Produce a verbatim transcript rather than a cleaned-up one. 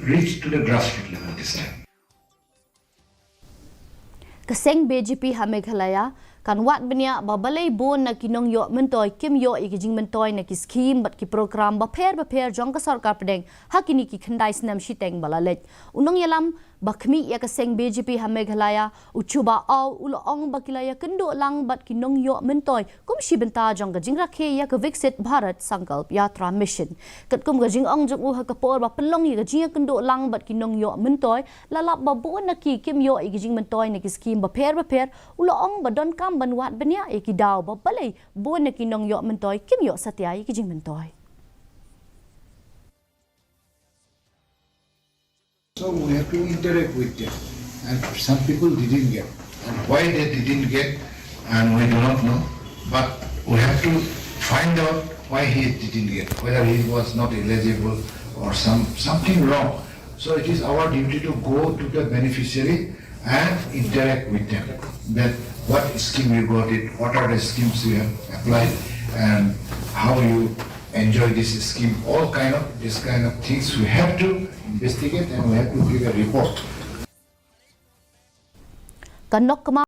reach to the grassroots level this time. Ka seng B J P ha Meghalaya kan wad bniah ba balei bun na ki nongïoh myntoi kim ïoh ïa ki jingmyntoi na ki skhim bad ki program bapher bapher jong ka sorkar pdeng ha kine ki khyndai snem shiteng ba la leit. U nongïalam ba khmih ïa ka seng B J P ha Meghalaya, u Chuba Aw, u la ong ba ki la ïakynduh lang bad ki nongïoh myntoi kum shi bynta jong ka jingrakhe ïa ka Viksit Bharat Sankalp Yatra Mission. Katkum ka jingong jong u, ha ka por ba pynlong ïa ka jingïakynduh lang bad ki nongïoh myntoi, la lap ba bun na ki kim ïoh ïa ki jingmyntoi na ki skhim bapher bapher, u la ong ba donkam ban wad bniah ïa ki daw ba balei bun na ki nongïoh myntoi kim ïoh satia ïa ki jingmyntoi. So we have to interact with them. And some people didn't get. And why they didn't get, and we do not know. But we have to find out why he didn't get, whether he was not eligible or some, something wrong. So it is our duty to go to the beneficiary and interact with them. That what scheme you got it, what are the schemes you have applied, and how you enjoy this scheme, all kind of, this kind of things we have to investigate and we have to give a report. Ka nok kma